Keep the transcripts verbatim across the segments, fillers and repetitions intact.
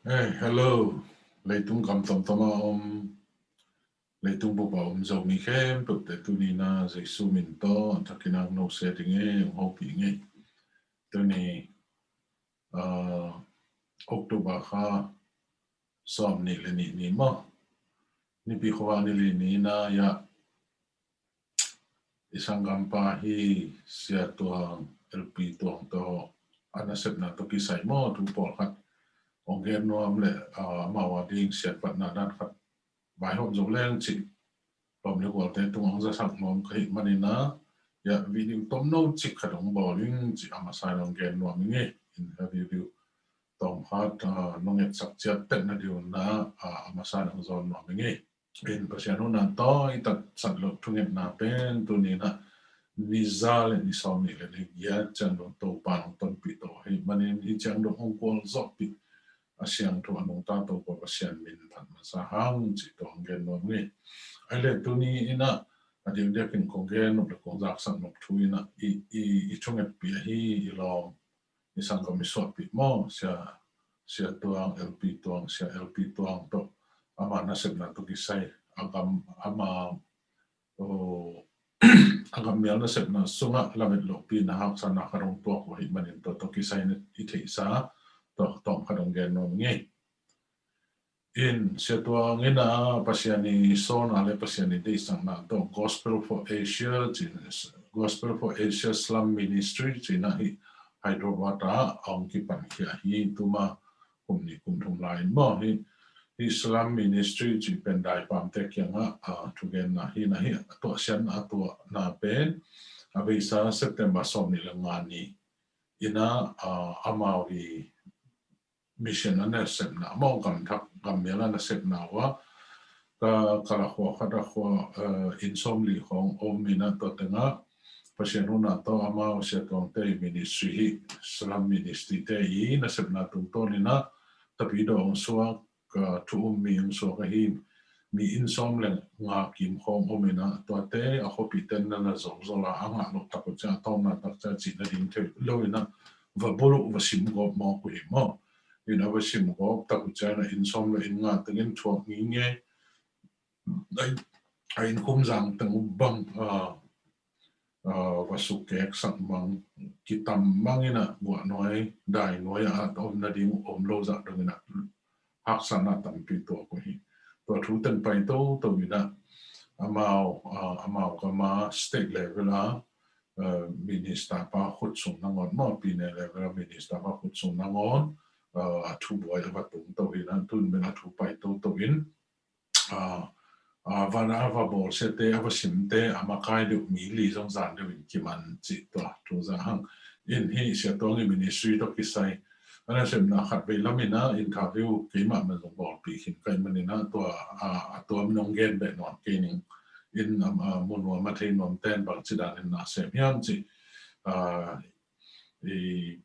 Hey, hello. Leitung kam tomtom a om, leitung bup a om Zomi khempeuhte tuni-in ah Jesu min tawh a thakin ang no se ding e, ang hopih ing e. Tuni, ah, October kha sawm nih le nih ni maw. Nipi khuavak ni li ni-in ah ya i sanggampa hi Sia Tuang, L P Tuang tawh a nasepna tawh kisai maw, thu pawlkhat ong gen nuam le, ah, amau a ding siatpatna dan khat vaihawm zo leng cih lawm le gualte tungah ong zasak nuam ka hih manin ah, ya, video tomno cik khat ong bawl ing cih a masa-in ong gen nuam ing e. In a video tawm khat, ah, nong etsak ciat tek na ding un ah, ah, a masa-in ong zawn nuam ing e. In Pasian huhna tawh i tatsat loh thungetna pen tuni-in ah ni za le ni sawm nih le ni giat ciang dong Topa in ong tonpih to ahih manin, hih ciang dong ong gualzawhpih a siangtho a nungta Topa Pasian min phat masa hang cih tawh ong gen nuam ing e. Ahih leh tuni-in ah a diakdiakin kong gen nop le kong zaksak nop thu in ah i, i, i thungetpih ahi i lawm, i sanggam i suahpih maw, Sia, Sia Tuang, L P Tuang, Sia L P Tuang tawh ama nasepna tawh kisai, a gam, ama, oh, a gam mial nasepna sungah lamet lohpihna haksatna khat ong tuak uh ahih manin tua tawh kisai-in i theihsa tawh tawm khat ong gen nuam ing e. In Sia Tuang in ah Pasian i sawlna le Pasian i deihsakna tawh Gospel for Asia, ci, Gospel for Asia Slum Ministry ci-in ah hih Hyderabad ah ong kipankhia hi. Tuma kum nih kum thum lai-in maw, hih, hih Slum Ministry cih pen daipamte kiangah, ah, thugenna hi-in ah hih a tuahsiatna, a tuahna pen a beisa September sawm nih le nga ni-in ah, ah, amau i mission a nasepna, amau gam thak, gam mial a nasepna uh ah, ka, ka la khua khat ah khua, eh, inn sawmli khawng om in ah tua tengah Pasian huhna tawh amau Sia Tuangte i ministry hih Slum Ministry te i nasepna tungtawn in ah tapidaw ong suak, ka thu um mi ong suak ahi, mi inn sawm le nga kim khawng om in ah tuate a khuapihte in na na zolzol a, a ngah loh tak uh ciang a tawpna tak ciang cih nading thei lo in ah va buluh va sim gawp mawk uh hi maw. In a va sim gawp tak uh ciang in ah inn sawm le inn nga tengin thuak ngingei, a inn, a inn khum zang teng uh bang, ah, ah, va sukek sak mang, kitam mang in ah guah nuai, dai nuai ah a om nading om lo zah dong in ah haksatna tampi tuak uh hi. Tua thu teng pai toto in ah amau, ah, amau gam a state level a, ah, minister pa khut sung nangawn maw, pyine level a minister pa khut sung nangawn, ah, a thubuai a va tung to hi in ah tun pen a thu pai toto in, ah, ah, va, a va bawlsiate, a va simte a makai deuh mi li zong zan deuh in kiman cih tua thu za hang. In hih Sia Tuang i ministry tawh kisai a nasepna khat vei lam in ah interview keimah man zong bawlpih khin ka hih manin ah tua, ah, a tua min ong gen beh nawn kei ning. In, ah, mu nuam a thei nuamte in bangci danin na sem hiam cih, ah, i,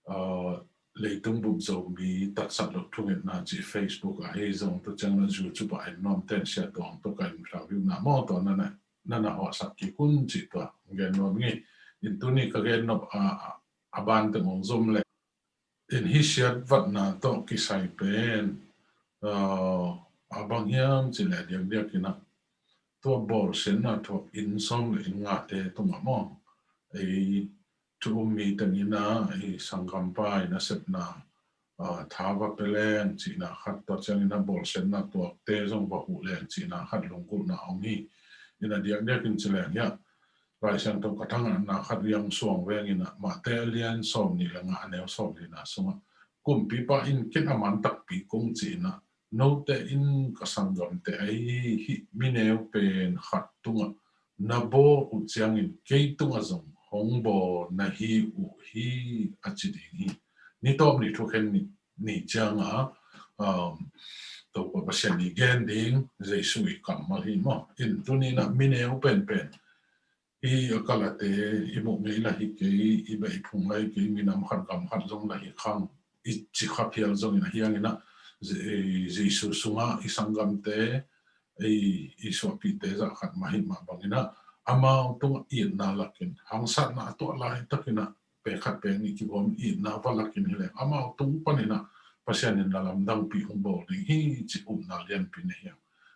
ah, Leitung Bup Zomi Tatsat Loh Thungetna cih Facebook ah hi zong, tua ciang na YouTube ah en nuamte in Sia Tuang tawh ka interview na maw, tua na na, na na hawhsak kik un cih tua gen nuam ing e. In tuni ka gen nop a, a ban teng ong zom le, in hih siatvatna tawh kisai pen, ah, a bang hiam cih leh a diakdiak in ah tua bawlsiatna thuak inn sawm le inn ngate tungah maw, ei thu um mi teng in ah ei sanggampa i nasepna, ah, tha va pia leng cihna khat, tua ciangin ah bawlsiatna tuakte zong va huh leng cihna khat lunggulhna om hi. In a diakdiak in ci leng hiah Lai Siangtho ka thangahna khat riang suang veng in ah Mate a lian sawm nih le nga a neu sawm lina sungah kumpipa in ken a man takpi kong ci in ah note in ka sanggamte ahi hih mi neu pen khat tungah na bawl uh ciangin kei tungah zong hong bawl na hi uh hi a ci ding hi. Ni tawp ni thukhen ni, ni ciangah, um, Topa Pasian i gen ding Jesu i kammal hi maw. In tuni in ah mi neu penpen i a kalate i muk ngei la hi kei, i beh i phung la hi kei, minam khat gam khat zong la hi khang i ci kha phial zongin a hiang in ah Je-, Jesu sungah i sanggamte ei, i suahpihte zah khat mah hi mah bangin ah amau tungah itna lakin, hangsatna a tuah laitak in ah pek khat pek nih kibawm itna va lakin hi leng amau tung panin ah Pasian in na lamdangpi hong bawl ding hi ci upna lianpi nei hi.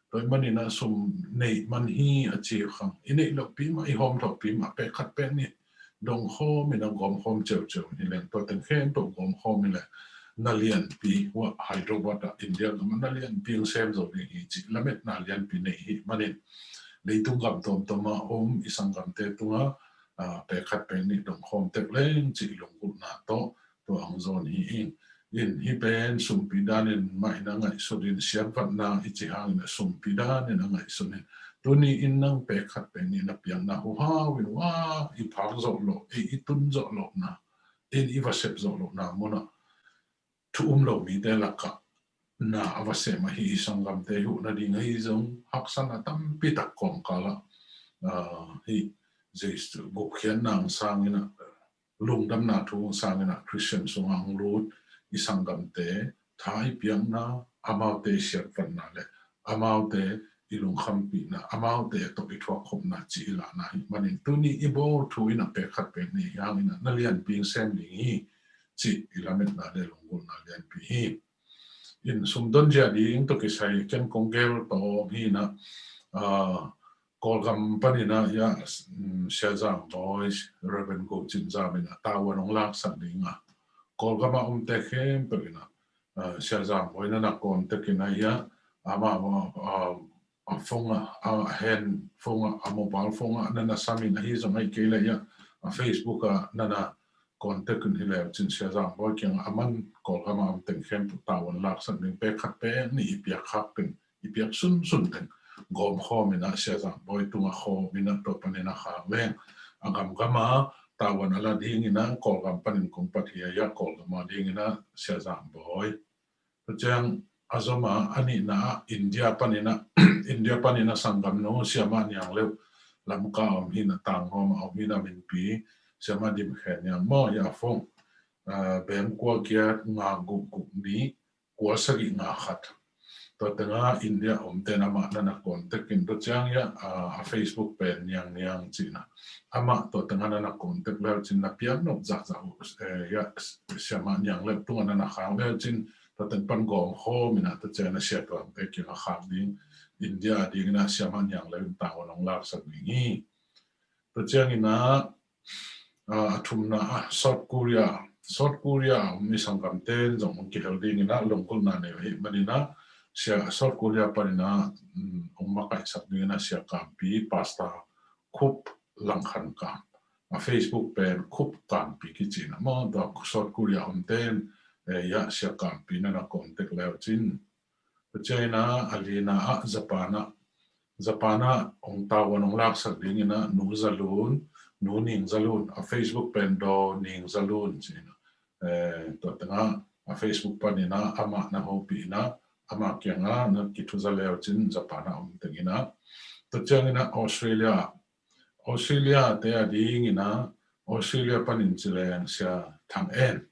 Tua ahih manin ah sum neih man hi a ci khang, i neih lohpi mah, i hawm lohpi mah, pek khat pek nih dong khawm in a gawm khawm ceuceu hi leng, tua teng khempeuh gawm khawm hi leng, na lianpi, hua Hyderabad ah India gam ah na lianpi hong sem zo ding hi ci lametna lianpi nei hi manin, leitung gam tuamtuam ah om i sanggamte tungah, ah, pek khat pek nih dong khawm tek leng ci i lunggulhna tawh tua hong zawn hi ing. In hih pen sumpi danin mah in a ngaihsut in, siatvatna i ci hangin a sumpi danin a ngaihsut in. Tuni in nang pek khat pek nih na piakna huhau in, hua i phak zawh loh, ei i tun zawh lohna, ei i va sep zawh lohna munah thu um lo mite lakah na a va sem ahi i sanggamte huh nading ahi zong haksatna tampi tak kawmkal ah, ah, hih Jesu gupkhiatna hong sang in a, lungdamna thu hong sang in a, Khristian sungah hong lut i sanggamte tha i piakna, amaute i siatvatna le amaute i lungkhampihna, amaute tawh i thuakkhopna ci i lahna ahih manin, tuni i bawl thu in a pek khat pek nih hi hangin a na lianpi hong sem ding hi ci i lametna le lunggulhna lianpi hi. In sumdon zia ding tawh kisai ken kong gel tawm hi in a, ah, Kawlgam panin a, ya, mm, Sia Zang Bawi, Reverend Go Cin Zam in a tavuan hong laksak ding a, Kawlgam ah omte khempeuh in a, ah, Sia Zang Bawi na na contact in a, ya, ama, ama, ah, a phone ah, a hand phone ah, a mobile phone ah na na sam in, ahi zong ahih kei leh, ya, a Facebook ah na na contact in hi leu cin, Sia Zang Bawi kiangah a man Kawlgam ah om teng khempeuh tavuan laksak ding, pek khat pek nih i piak khak teng, i piak sunsun teng gawm khawm in a, Sia Zang Bawi tungah khawm in a, tua panin a khak leng a gamgam ah tavuan a la ding in a, Kawlgam panin kong pat hi a, ya, Kawlgam ah ding in a Sia Zang Bawi. Tua ciang a zom a, a nihna ah India panin a, India panin a sanggamnu Siamah Niang Leuh, Lamka om hi in a, Tangnuam ah om hi in a, minpi Siamah Dim Khen Niang maw, ya, phone, ah, bem kua giat nga guk guk nih kua sagih nga khat. Tua tengah India omte in amah na na contact in, tua ciang, ya, ah, a Facebook pen Niang Niang ci in a, amah tua tengah na na contact leu cin, na piak nop zahzah uh, eh, ya, Siamah Niang Leuh tungah na na khak leu cin, tua teng pan gawm khawm in a, tua ciang a Sia Tuangte kiangah khak ding, India ding in a Siamah Niang Leuh in tavuan hong laksak ding hi. Tua ciang in a, ah, a thumna ah South Korea, South Korea om i sanggamte in zong hong kihel ding in a, lunggulhna nei uh ahih manin a, Sia, South Korea panin a, mm, hong makaihsak ding in a Sia Kampi, Pastor Khup Langkhan Kam, a Facebook pen Khup Kampi kici in a maw, tua South Korea omte in, eh, ya, Sia Kampi na na contact leu cin. Tua ciang in a, a lina ah Japan ah, Japan ah hong tavuan hong laksak ding in a Nu Za Lun, Nu Ning Za Lun, a Facebook pen Daw Ning Za Lun ci in a, eh, tua tengah a Facebook panin a amah na hopih in a, amah kiangah na kithuza leu cin Japan ah om teng in a. Tua ciang in a Australia, Australia te a ding in a, Australia panin ci leng Sia Thang En,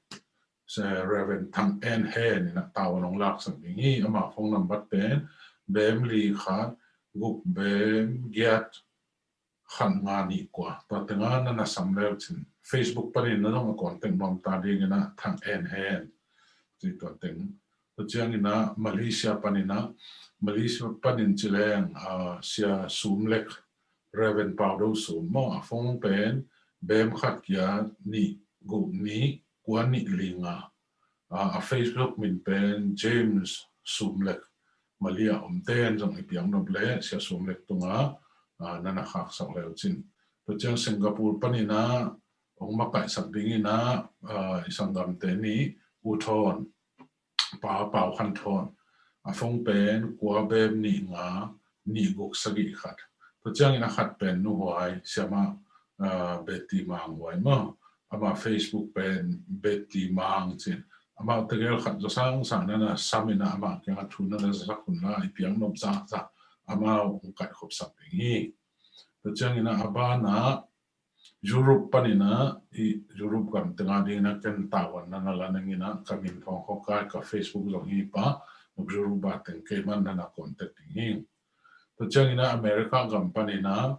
Sia Reverend Thang En Hen in a tavuan hong laksak ding hi. Ama phone number pen bem li khat guk bem giat khat nga nih kua. Tua tengah na na sam leu cin, Facebook panin na zong a contact nuam ta ding in a, Thang En Hen ci, tua teng. Tua ciang in a Malaysia panin a, Malaysia panin ci leng, ah, Sia Sum Lek, Reverend Pau Do Sum maw, a phone pen bem khat giat nih guk nih kua nih li nga. Ah, a Facebook min pen James Sum Lek. Malaysia omte in zong i piak nop leh Sia Sum Lek tungah, ah, na na khaksak leu cin. Tua ciang Singapore panin a hong makaihsak ding in a, ah, i sanggamte nih, U Thawn, Pa Pau Khan Thawn, a phone pen kua bem nih nga nih guk sagih khat. Tua ciang in a khat pen Nu Huai, Siamah, ah, Betty Mang Huai maw, ama Facebook pen Betty Mang cin. Amau tegel khat zaw sangsang na na sam in a, amah kiangah thu na na zasak un la, i piak nop zahzah amau hong kaihkhopsak ding hi. Tua ciang in a, a ban ah Europe panin a, i Europe gam teng a ding in a ken tavuan na na la ning in a, ka min Thawng Khawkai, ka Facebook zong hi pa, Europe a teng kei man na na contact ding hi. Tua ciang in a America gam panin a,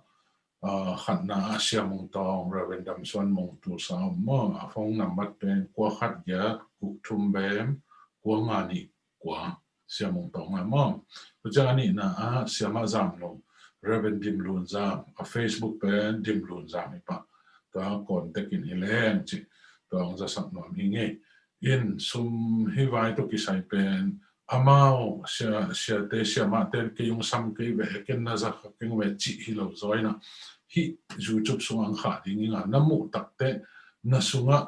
ah, khatna ah Sia Mung Tawng, Reverend Dam Suan Mung, Tulsa om maw, a phone number pen kua khat giat guk thum bem kua nga nih kua, Sia Mung Tawng Ngai maw. Tua ciang a nihna ah Siamah Zam Lung, Reverend Dim Lun Zam, a Facebook pen Dim Lun Zam hi pah. Tua contact in hi leng ci, tua hong zasak nuam hi ngei. In sum hi vai tawh kisai pen amau sia, siate siamahte kei hong sam kei ve, ken na za kha keng ve cih hi lo zaw in ah, hih YouTube sungah ang khah ding ing a, na muh takteh na sungah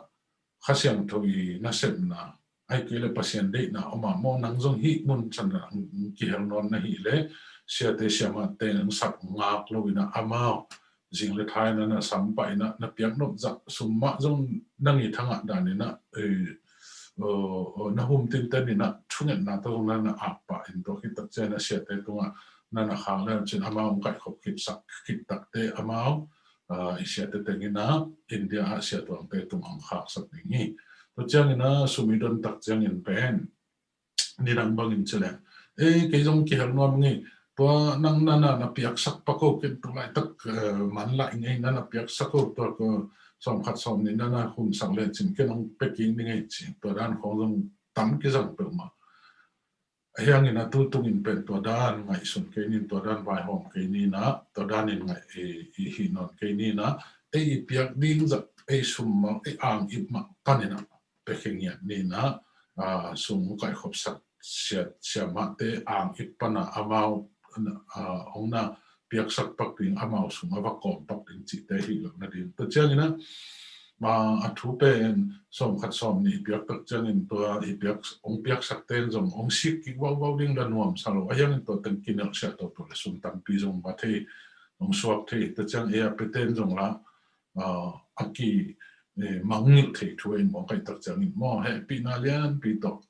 Kha Siangtho i nasepna, ahih kei leh Pasian deihna om a maw, nang zong hih mun san ah kihel nawn na hih leh, siate siamahte nang sak ngak lo in ah amau zing le thai na na sam pah in ah, na piak nop zah sum mah zong nang i thangah dan in ah, eh, eh, na hum tinten in ah thungetna tawh zong na na ap pah in, tua khit tak ciang in ah siate tungah na na khak le cin amau hong kaihkhop khitsak khit takteh amau, ah, i siate teng in ah India ah siatuangte tung hong khaksak ding hi. Tua ciang in ah sum i don tak ciangin pen nidang bangin ci leng, eh, kei zong kihel nuam ngei, tua nang na na na piaksak pak o, ken tu laitak, eh, man lai ngei, na na piaksak o, tua ko sawm khat sawm nih na na humsak le cin ken hong pia kik ning ei ci, tua dan khawng zong tam kizang peuhmah. Ahi hangin a tu tungin pen tua dan ngaihsun kei nin, tua dan vaihawm kei nin ah, tua danin ngaih i, i hih nawn kei nin ah, ei i piak ding zah, ei sum mah, ei ang ip mah panin ah pia khe ngiat nin ah, ah, sum kaihkhopsak sia, siamahte ang ip pan ah amau, ah, hong na piaksak pak ding, amau sung a va kawm pak ding cihte hi lo nading. Tua ciangin ah, ah, a thu pen sawm khat sawm nih i piak tak ciangin tua i piak, hong piaksakte in zong hong sik kik vauvau ding la nuamsa lo. Ahi hangin tua teng kinelh siah toto le sum tampi zong va thei, hong suak thei. Tua ciang ei a piate in zong la, ah, a ki, eh, mangngilh thei thu in maw, kaih tak ciangin maw, hehpihna lianpi tawh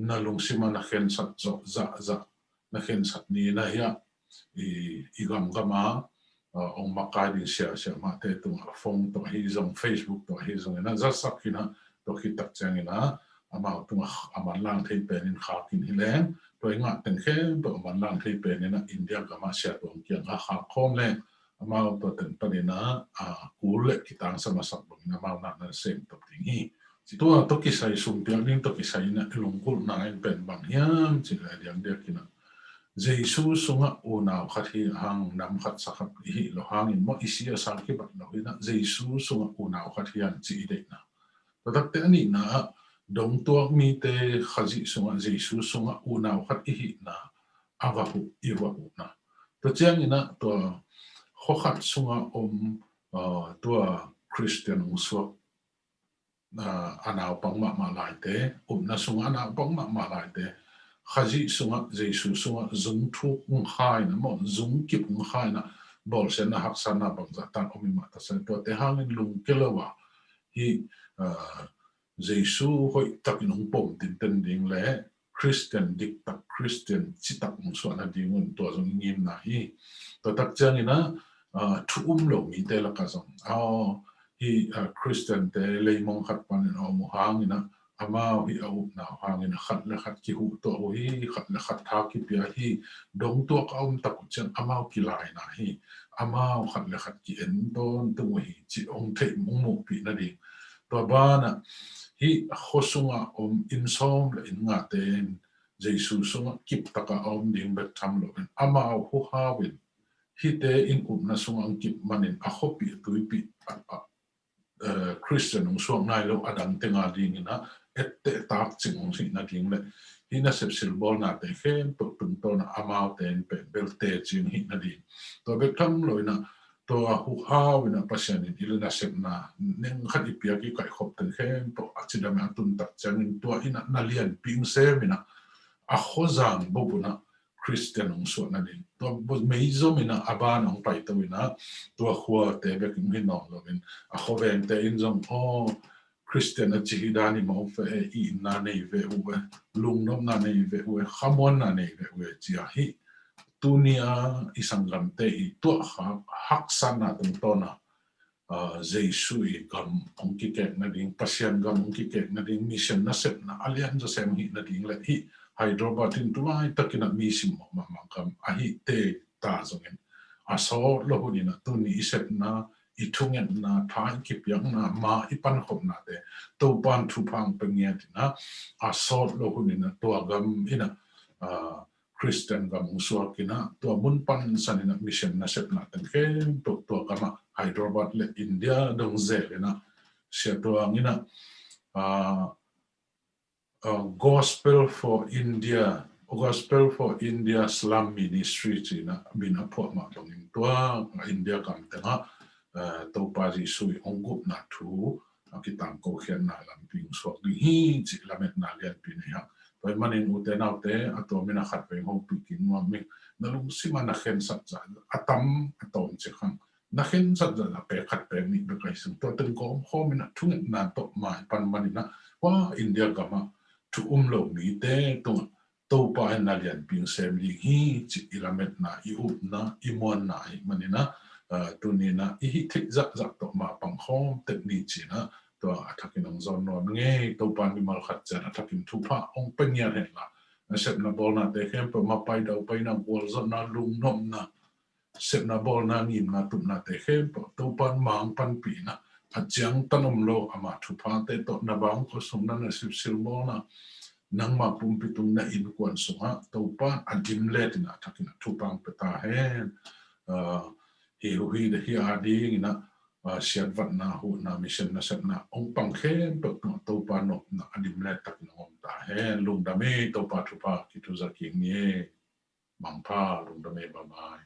na lungsim a na khensat zawh zahzah, na khensat ni na hiah i, i gamgam a, ah, hong makai ding sia, siamahte tungah phone tawh ahi zong, Facebook tawh ahi zong in ah zatsak in ah, tua khit tak ciangin ah amau tungah a manlang thei pen in khak in hi leng, tua i ngah teng khempeuh a manlang thei pen in ah India gam ah siatuang kiang ah khak khawm leng, amau tua teng panin ah, ah, kul le kitangsa masak bangin amau na na sem top ding hi. Tua tawh kisai, sum piak ding tawh kisai in ah lunggulhna in pen bang hiam cih leh a diakdiak in ah Jesu sungah unau khat hi hang, nam khat sa khat i hih loh hangin maw, i si a sang kibat lo hi in ah, Jesu sungah unau khat hi hang cih i deihna. Tua takteh a nihna ah dongtuak mite Khazih sungah, Jesu sungah unau khat i hihna a va huh, i va huhna. Tua ciangin ah tua khua khat sungah om, ah, tua Khristian hong suak, ah, a naupang mahmah laite, upna sungah a naupang mahmah laite, Khazih sungah, Jesu sungah zung thuk hong kha in ah maw, zung kip hong kha in ah, bawlsiatna haksatna bangzah tan om i mah ta sa, tuate hangin lungke lo a, hih, ah, Jesu hoih takin hong pom tinten ding le Khristian diktak, Khristian citak hong suah nadingun tua zong i ngimna hi. Tua tak ciangin ah, ah, thu um lo mite lakah zong, aw, hih, ah, Khristiante leimong khat panin a om uh hangin ah, amau hih a upna uh hangin ah khat le khat kihuh tuah uh hi, khat le khat tha kipia hi, dongtuak a om tak uh ciang amau kilaina hi, amau khat le khat ki-en tawntung uh hi, cih hong theih, hong muhpih nading. Tua banah hih khua sungah om inn sawm le inn ngate in Jesu sungah kiptak a om ding bek tham loin amau huhau in hihte in upna sungah hong kip manin a khuapih a tuipih a, a, eh, Khristian hong suak nai lo a dang tenga dingin ah etteh tak cing hong hih nading le hih nasep silbawlnate khempeuh tungtawn ah amaute in pen bel teci hong hih nading. Tua bek tham loin ah tua huhau in ah Pasian in i le nasepna neng khat i piak i kaihkhop teng khempeuh a cidam a tun tak ciangin tua in ah na lianpi hong sem in ah a khuazang bobun ah Khristian hong suah nading. Tua meizom in ah a ban hong paito in ah tua khuate bek hong hi nawn loin a khuavengte in zong, aw, Khristian a ci hi dan i mawk ve e, itna nei ve uh e, lungnopna nei ve uh e, khamuanna nei ve uh e, ci a hih tuni a i sanggamte i tuahkhak haksatna tungtawn a, ah, Jesu i gam hong kikek nading, Pasian gam hong kikek nading, mission nasepna a lian zaw sem hih nading le hih Hyderabad in tu laitakin ah mi simmawh mahmah gam ahihte ta zongin a sawt lo hun in ah tuni i sepna i thungetna, tha i kipiakna, ma i pankhopnate Topan thupha hong pia ngiat in ah, a sawt lo hun in ah tua gam in ah, ah, Khristian gam hong suak in ah, tua mun pansan in ah mission nasepna teng khempeuh tua gam ah Hyderabad le India dong zel in ah, Sia Tuang in ah, ah, uh, Gospel for India, Gospel for India Slum Ministry ci-in ah min a phuah mah bangin tua India gam tengah, uh, Topa Jesu i hong gupna thu a kitangkokhiatna lampi hong suak ding hi cih lametna lianpi nei hang. Tua ahih manin ute naute, a tua min a khatvei hong hopih kik nuam ing. Na lungsim ah na khensat zah a tam a tawm ciat hang, na khensat zah a pek khat pek nih bek ahi zongin, tua teng kawmkhawm in ah thungetna tawh mai pan man in ah, hua India gam ah thu um lo mite tungah Topa in na lianpi hong sem ding hi cih i lametna, i upna, i muanna ahih man in ah, ah, tuni in ah i hih theih zahzah tawh ma pangkhawm tek ni ci-in ah, tua a thakin hong zawn nuam ing ei. Topa in mimal khat ciat a thakin thupha hong pia ngiat hen la, nasepna bawlnate khempeuh, mapai daupaina, gualzawhna, lungnopna, sepna bawlna, ngimna tupnate khempeuh Topan ma hong panpih in ah, a ciangtan om lo ama thuphate tawh na bangkua sung na na silsil bawlna, nangma pumpi tung na innkuan sungah Topan a dimlet in ah a thakin ah thupha hong pia ta hen. Ah, hi uh hi, hi a ding in ah, ah, siatvatna, huhna, mission nasepna hong pang khempeuh tungah Topa nopna a dimlet takin hong om ta hen. Lungdam ei, Topa thupha kituak kik ni ei. Mangpha, lungdam ei, bye bye.